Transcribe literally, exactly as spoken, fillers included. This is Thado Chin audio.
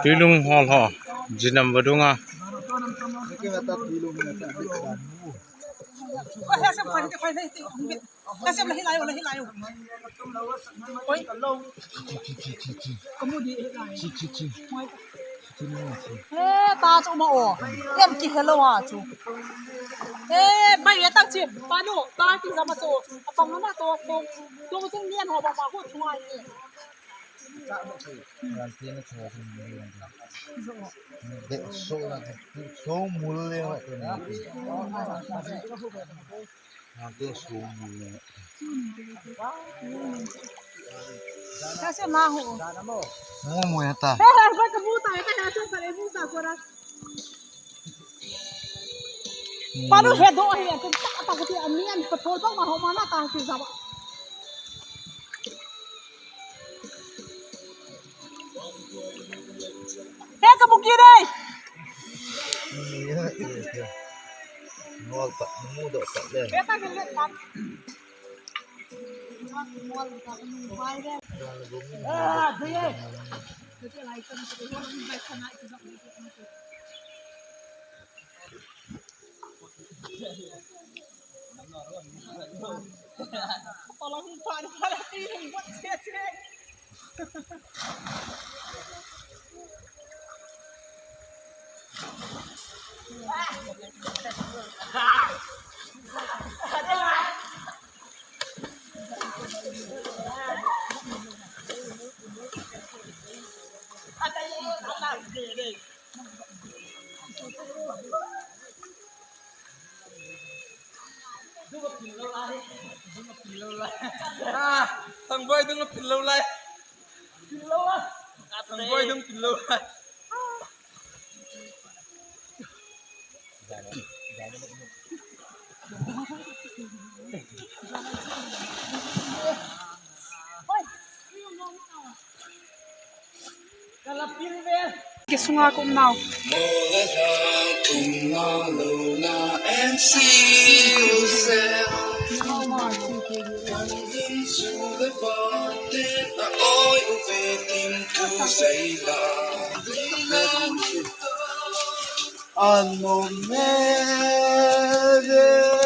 Tuilung hol ho, jinam vadunga. Kasem la hilai, la hilai. Oi. Kamu di hilai. Chi, chi, chi. Chi, chi, chi. Eh, ta chu ma o. Em ki hello a chu. Eh, bai ya tang chi. Pa nu, ta ki jama chu. Apang na to so. So so nian ho ba ba ho chu ai. Kasi ma ho. Mo mo ya ta. Kasi sa le mo sa ko ra. Palu he do he tu ta ta ko ti a mi an ko to ma ho ma na ta ki jama. He ka buki dai. Ngol pa, mu do pa le. He ka gele pa. Ah, dai. Ah, thang boy dung pil lou lai. Pil lou ah. Thang boy dung pil lou lai. Kisunga kum nau. Ano mere